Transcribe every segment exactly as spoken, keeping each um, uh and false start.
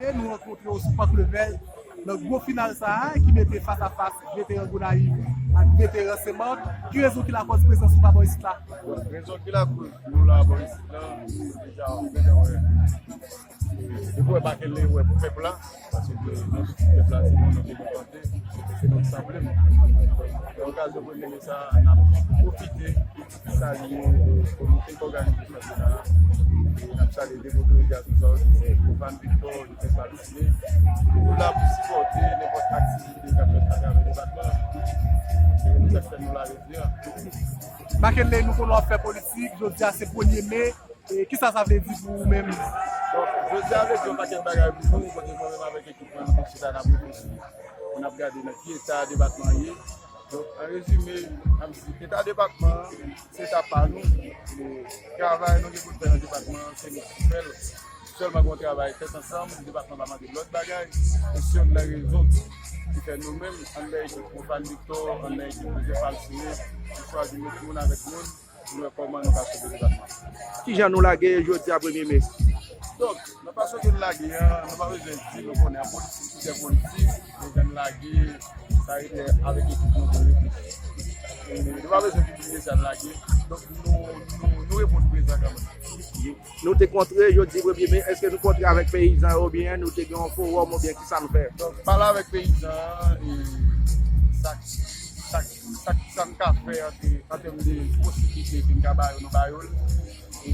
Nou rankontre w sou Pòt Levèl nan gwo final sa a ki mete fas a fas veteran Gonayiv ak veteran Senmak. Ki rezon ki lakòz prezans ou pa bò isit la? Rezon ki lakòz nou la bò isit la, deja, deja, wè. Depi wè Makenley wè pèp la, paske nou pèp la, se nou, nou te kontante, se nou ki sanble nou. Nan okazyon premye me sa a, n ap pwofite salye komite k òganize chanpyona a. E n ap salye de motorizasyon sa yo, ki se Pwofàn Viktò, ki se Palisine. Nou la pou sipòte nenpòt aktivite k ap fèt atravè depatman an. Se sa k fè nou la jodi a. Makenley, nou konnen w ap fè politik, jodi a se premye me. E kisa sa vle di pou ou menm? Bon, jodi a vle di yon pakèt bagay pou nou, kote mwen menm avèk ekip mwen, nou te chita n ap reflechi, pou n ap gade nan ki eta depatman an ye. Donk, an rezime, n ap di eta depatman an, se eta pa nou. E travay nou gen pou n fè nan depatman an, se nou ki pou fè l. Sèlman gen yon travay tèt ansanm, depatman pa mande lòt bagay. E se youn nan rezon ki fè nou menm, anndan ekip Pwofàn Viktò, anndan ekip Jozèf Alcine, nou chwazi met moun avèk moun, pou nou wè kòman nou ka sove depatman. Kijan nou lage jodi a premye me? Donk, nan fason ke nou lage an, nou pa bezwen di, nou konnen an politik, tout se politik, men jan n lage, sa rete avèk ekip nou pou reflechi. E nou pa bezwen pibliye jan n lage. Donk, nou, nou, nou reponn prezan kanmenm. Nou te kontre jodi premye me, èske nou kontre avèk peyizan yo oubyen nou te gen yon fowòm oubyen kisa nou fè? Donk, pale avèk peyizan, e sa, sa, sa, sa n ka fè an te-, an tèm de posiblite ke n ka ba yo, nou ba yo l. E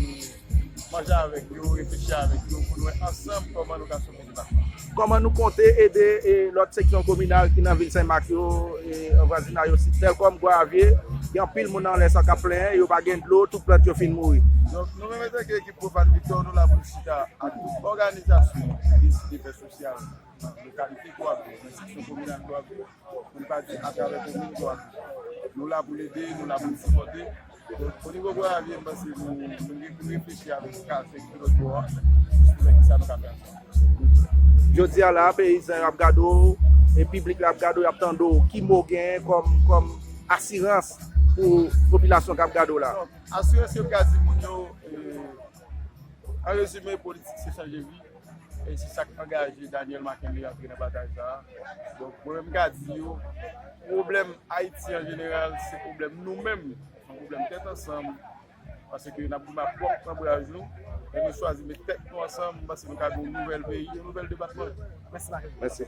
manje avèk yo, reflechi avèk yo, pou nou wè ansanm kòman nou ka sove depatman. Kòman nou konte ede, e, lòt seksyon kominal ki nan vil Senmak yo, e, an vwazinay yo, si tèl kòm Gwavye, gen anpil moun anlè sa k ap plenyen, yo pa gen dlo, tout plant yo fin mouri. Donk, nou menm antanke ekip Pwofàn Viktò, nou la pou n chita ak tout òganizasyon ki deside fè sosyal nan lokalite Gwavye, nan seksyon kominal Gwavye, pou n pa di atravè komin Gwavye. Nou la pou n ede, nou la pou n sipòte. Donk, o nivo Gwavye, m panse nou, nou, nou reflechi avèk kalite ki lòt bò a, pou wè kisa nou ka fè ansanm. Jodi a la, peyizan yo ap gade w, e piblik la ap gade w, y ap tande w. Ki mo w genyen kòm, kòm asirans pou popilasyon k ap gade w la? Donk, asirans ke m ka di moun yo, e, an rezime, politik se chanje vi. E se sa k angaje Daniel Makenley antre nan batay sa a. Donk, mwen menm, m ka di yo, pwoblèm Ayiti an jeneral, se pwoblèm nou menm. Se yon pwoblèm tèt ansanm. Paske n ap goumen ak pwòp tanbraj nou. E nou chwazi met tèt nou ansanm, m panse nou ka gen yon nouvèl peyi, yon nouvèl depatman. Mèsi, Makenley. Mèsi.